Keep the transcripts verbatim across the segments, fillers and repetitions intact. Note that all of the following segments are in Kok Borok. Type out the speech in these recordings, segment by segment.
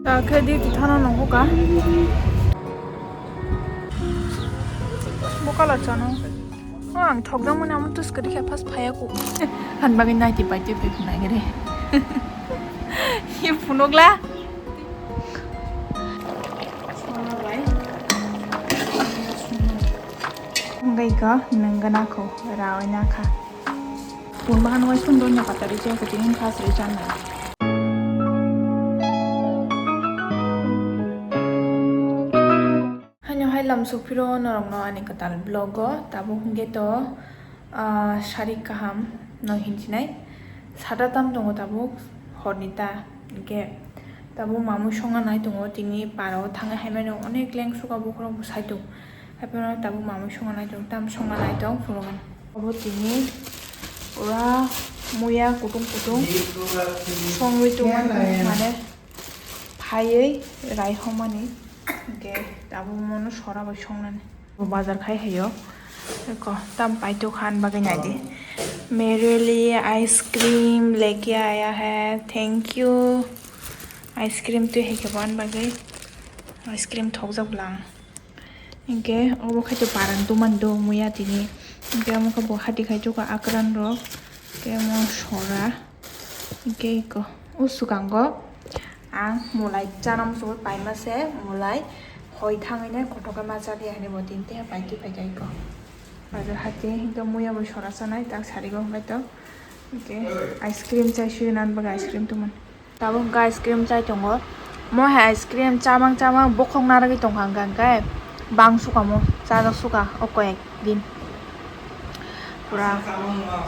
Ta khe di ti thana nongo ka. Bo color chano. O ang thokjak mani amo tus kari khe pas phaya ku. Han bagwi nai ti pai ti pai phunai gere. Ye phunukla. Hingga iko nengga nako rawi nakha. Pun bahan wai sundor nya patari je kuting khas ri chan nai. Haino hai lam sokphiro norokno ani kwtal vlog o tabuk hingke to, ah, sari kaham no hinchinai sata tam tongo tabuk horni ta hingke tabuk mamui songna nai tongo tini para o thangwi hai mano onek leng suka bokhorok bo saitung. Haiphano tabuk mamui songna nai tong, tam songna nai tong phunukgo. Obo tini pura muya kutung kutung songwi tongmani mane phaiwi raihomani. Hingke tabuk mono sora bai songnani. Bo bazar khai hayo. Eko tam paito khan bagwi naidi. मेरे लिए आइसक्रीम लेके आया है, thank you. Ice cream twi hai khe bo ani bagwi. Ice cream thokjak bwla ang. Hingke obo khaito parang tumani do muya tini. Hingke omo khe bo hati khai jokha akran rok. Hingke omo sora. Hingke eko o swkango ang mulai chana muchungwi paima se mulai hoi thangwi nai kothok khe ma cha di hinwi bo tini tei paitwi phaikha eko. Bazar hati hingke muya bo sora chanai tak sari go hingke to. Hingke ice cream chai sui nan bagwi ice cream tumani. Tabuk hwnkhe ice cream chai tongo. Mo hai ice cream chamang chamang bokhok narwgwi tongkha hwnkha hwnkhe bang sukha mo, chajak sukha o koyek din. Pura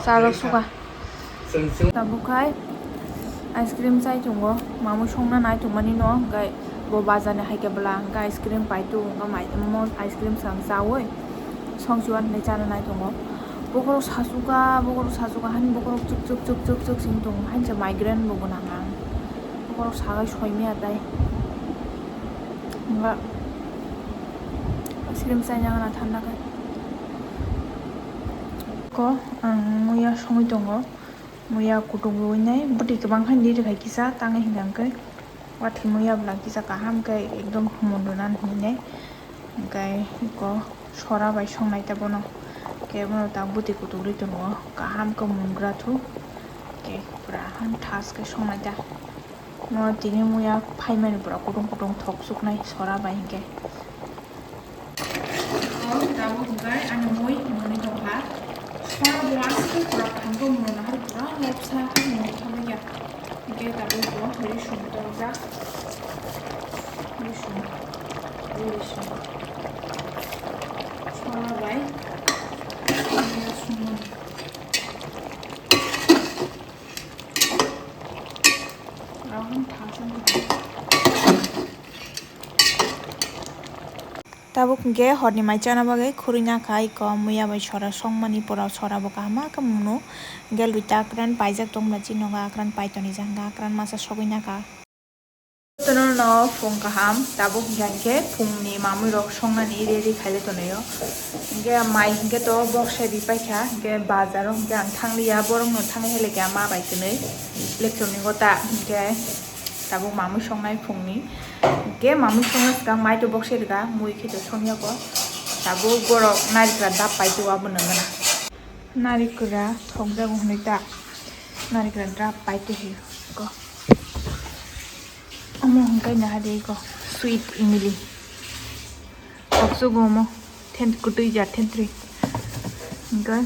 chajak sukha. Tabuk khai ice cream chai tongo. Mamui songna nai tongmani no hwnkhe bo bazar ni hai khe bwla hwnkhe ice cream pai tu hwnkhe mai mo ice cream swkang chaui. Songchuan hinwi chana nai tongo. Bokhorok sasuka, bokhorok sasuka, hani bokhorok chuk chuk chuk chuk chuk sing tongo. Hainsa migraine bo gwnang ang. Bokhorok sagai soimya tai. Wngkha. Ice cream chaina gana thanda khe. Ko ang muya songwi tongo. Muya kutuk rwinai bwtwi kwbang khe nini rwkhai kisa tangwi hwnkha hwnkhe. Wathwi muya bwla kisa kaham khe ekdom humun rwna hinwi nai. Hwnkhe eko sora bai songnai ta bono. Khe bono ta bwtwi kutuk rwi tongo. Kaham khe mungra thu. Khe pura han thas khe songnai ta. Mo tini muya phaimani pura kutung kutung thok suknai sora bai hinkhe. Tabuk hwnkhe ani mui mwnwi tongkha. Sora bo aswk pura kaham khe mwnwi nahar pura lobsa khe mwnwi thamwi ya. Hingke tabuk bo risum torjak. Risum. Risum. Sora bai. Sumoni. Rohon thangsa. Tabuk hwnkhe horni mai chana bagwi khurui nakha iko muya bai sora songmani pura sora bo kaham khe mwnwi hwnkhe luita akran paijak tongmani nogo akran pai tonijak hwnkhe akran masa sogwi nakha. Jotono no phung kaham tabuk hwnkhe phungni mamui rok songnani ready khaile tonio hwnkhe mai hwnkhe to boksa ri paikha hwnkhe bazar o hwnkhe ang thangliya borok no thangwi hwnkhe ma bai twnwi lecture ni gota hwnkhe. Tabuk mamui songnai phungni. Hwnkhe mamui songna swkang mai to bokse rwkha, mui khe to songya ko. Tabuk borok narikra dap pai to abono gana. Narikra thokjago hwnwi ta. Narikra dap pai to hi ko. Omo hwnkhe naha de ko sweet imili. Koksugo omo, then kwtwi ja, then twi. Hwnkhe,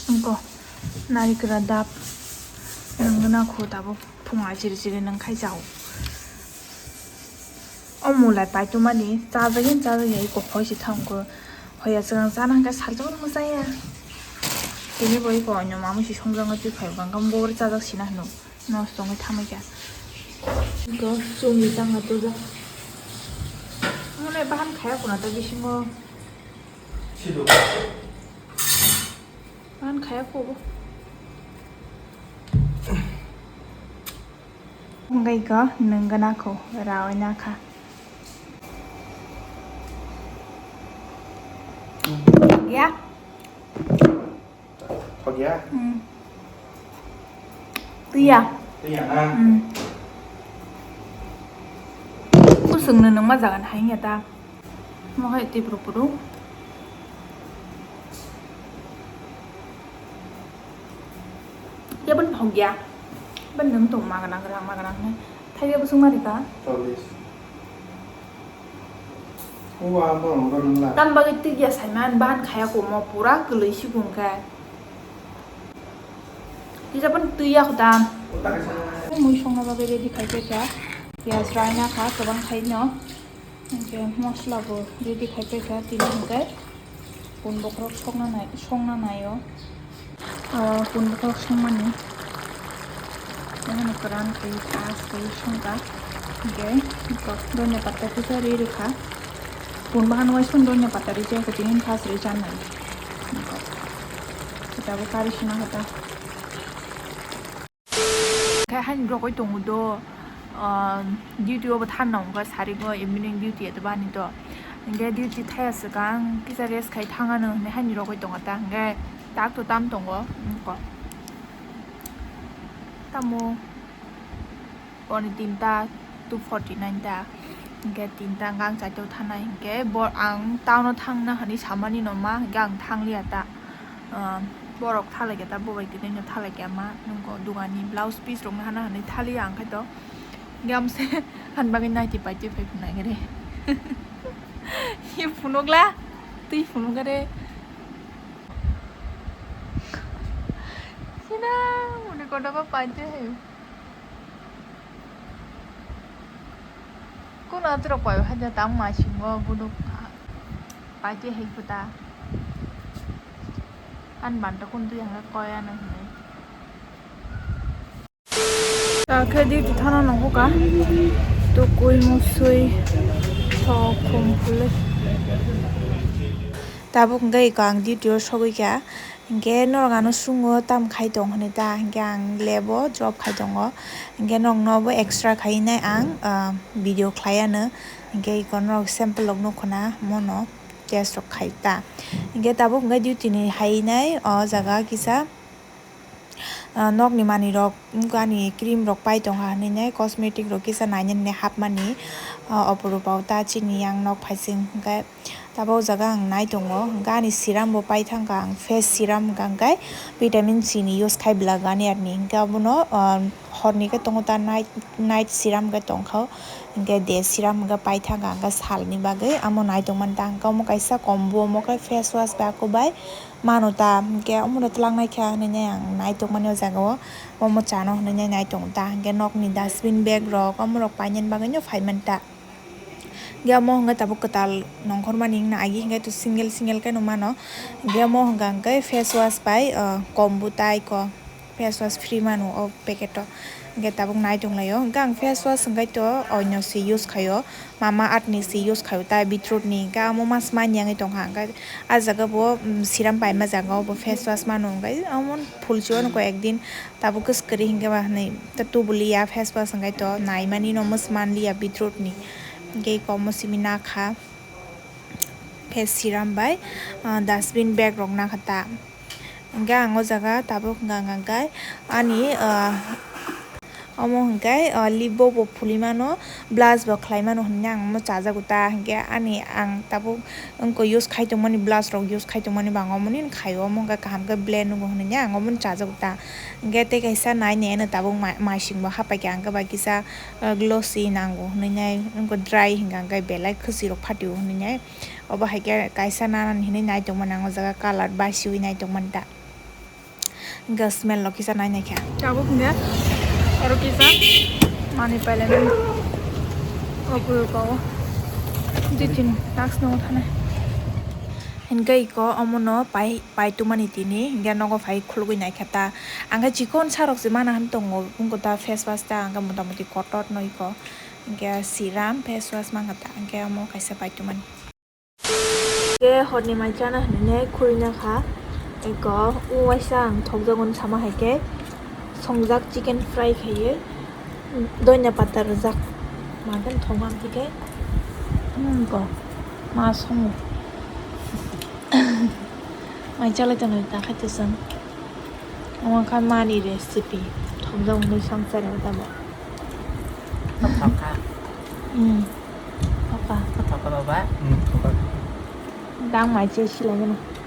wngko, narikra dap, nwng gana kho tabuk phung achiri chiri nwng khai jao. O mulai paitumani chajagwi chajagwi iko hoi se thangkho, hoya swkang chana hwnkhe salsa oro mwchaya. Tini bo iko onyo mamui se songjaknai twi phai bwkha hwnkhe bo oro chajak sina hwno. Nosto wngwi thamwi kha. Iko chwngwi tangna tubujak. Mone bahan khaya khuna ta bisingo. Bahan khaya kho bo. Wngwi kha nwng gana kho rawi na kha. Ya. Thok ya? Hmm. Twi ya? Twi ya na? Hmm. Chwngno nungma jaga ni hai wngya ta. Mo hai twi puru puru. Yabon phok ya. Ban nung tong ma ganang rang ma ganang ne. Thai ya busung mari ka. Cholish. Uwa, ang tong nung la. Tam bagwi twi ya saiman bahan khaya ko mo pura kwlwi sikung khe. Tisa pun twi ya khuta. Mui songna bagwi ready khai khe kha. Piyaj raina kha kwbang khai no. Hingke mosla bo ready khai paikha, tini hingke kun bokhorok sokna nai, songna naio. Ah, kun bokhorok songmani. Nahani kwran khe, as khe songkha. Hingke donya pata kisa ri rikha. Kun bahan waisong donya pata rijak, tini fast ri channai. Kita bo kari sina kha ta. Khe haini rogwi tongo do, ah, duty o bo thanna hwnkha sari go evening duty ya to bani to. Hingke duty thaya swkang kisa rest khai thangano hinwi haini rogwi tongo ta, hingke tak to tam tongo, wngkha. Tamo honi tinta two forty nine ta, hingke tinta hingke ang chaito thanai, hingke bo ang town o thangna hinwi samani no ma, hingke ang thangliya ta. Ah, borok thalai khe ta, bo bai kwrwino thalai khe ama nungkho dugani blouse piece rokno hana hinwi thaliya ang khe to. Gamse han bagwi naiti paitwi phai phunai khe re. Hi phunukla? Twi phunuk khe re. Sina muni kotor ba paitwi hai. Kuno aturok pai haja tang ma singo buduk paitwi hai kuta. An banta kun twi hangka koi ano hinwi. Ta khe di tu thana nongo ka. Tukui musui thok khum phulwi. Tabuk hwnkhe iko ang duty o sogwi kha. Hwnkhe norok ano swngwi tamo khai tong hinwi ta, hwnkhe ang lab o job khai tongo. Hwnkhe norokno bo extra khai nai ang, ah, video khlai ano. Hwnkhe iko norok sample rok nukho na mono test rok khai ta. Hwnkhe tabuk hwnkhe duty ni hai nai o jaga kisa, ah, nokni manwi rok, ani cream rok pai tongkha hinwi nai, cosmetic rok kisa nainani hapmani, ah, Opurupa o ta chini yang nok phaising hwnkhe. Tabuk o jaga ang nai tongo, hwnkhe ani serum bo pai thangkha ang, face serum hwnkha hwnkhe vitamin C ni use khai bwla gani arni, hwnkhe abono, ah, horni khe tongo ta night, night serum khe tongkha, hwnkhe day serum hwnkhe pai thangkha hwnkhe salni bagwi amo nai tongmani ta hwnkhe omo kaisa combo, omo khe face wash bai ako bai mano ta, hwnkhe omono twlangnaikha hinwi ang nai tongmani o jaga o, omo chano hinwi nai tongo ta, hwnkhe nokni dustbin bag rok omorok painani bagwino phaimani ta. Hingke omo hingke tabuk kwtal nongkhormani wngna agi hingke to single single khe no mano. Hingke omo hingka hingke face wash bai, ah, kombu tai ko face wash free mano o packet o. Hingke tabuk nai tonglaio. Hingke ang face wash hingke to oino se use khaio. Mama Earth ni se use khaio tai beetroot ni. Hingke amo mas manya wngwi tongkha. Hingke ah jaga bo, mm, serum paima jaga o bo face wash mano hingke amo phulsi o nokho ekdin. Tabuk kwswk kwrwi hinkhe ba hwnwi ta tubuli ya face wash hwnkhe to naimani no mwsman liya beetroot ni. Hinkhe eko omo simi nakha face serum bai, ah, dustbin bag rok nakha ta. Hinkhe ang o jaga tabuk hwnkha hwnkha khe ani, ah, omo hinkhe, ah, lip bo bo phuli mano, blush bo khlai mano hinwi ang omo chajago ta hinkhe ani ang tabuk wngkha use khai tongmani blush rok use khai tongmani bo ang omoni khaio omo wngkha kaham khe blend wngo hinwi ang omoni chajago ta. Hingke tei kaisa nai nai no tabuk ma-, maising bo hapai khe ang khe bai kisa, ah, glossy nango hinui nai, wngkha dry hingka hingke belai kwchwi rok phatio hinui nai. Obo hai khe kaisa nana ni hinui nai tongmani ang o jaga colour basiui nai tongmani ta. Hingke smell rok kisa nai nai khe. Tabuk hingke oro kisa manui pailai mani. Obo bao. Dui tin task no thanai. Hingke iko omono pai, pai tumani tini, hingke nogo phai khulugui naikha ta. Ang khe chikon sa rok se mana han tongo, wngkha ta face wash ta, ang khe mota moti kotor no iko. Hingke serum, face wash mankha ta, hingke omo kaisa pai tumani. Hingke horni mai chana hinui khulina kha, iko uaisa ang thokjago sama hai khe. Songjak chicken fry khaiwi doina pata rwjak. Madan thoma amtwi khe, hmm, ko ma songo. Mai chalai tongo ta khai to chwng. Omo kha mani recipe. Thokjak mui samsari tamo. Thok thok kha. Hmm. Dang mai che silai gana.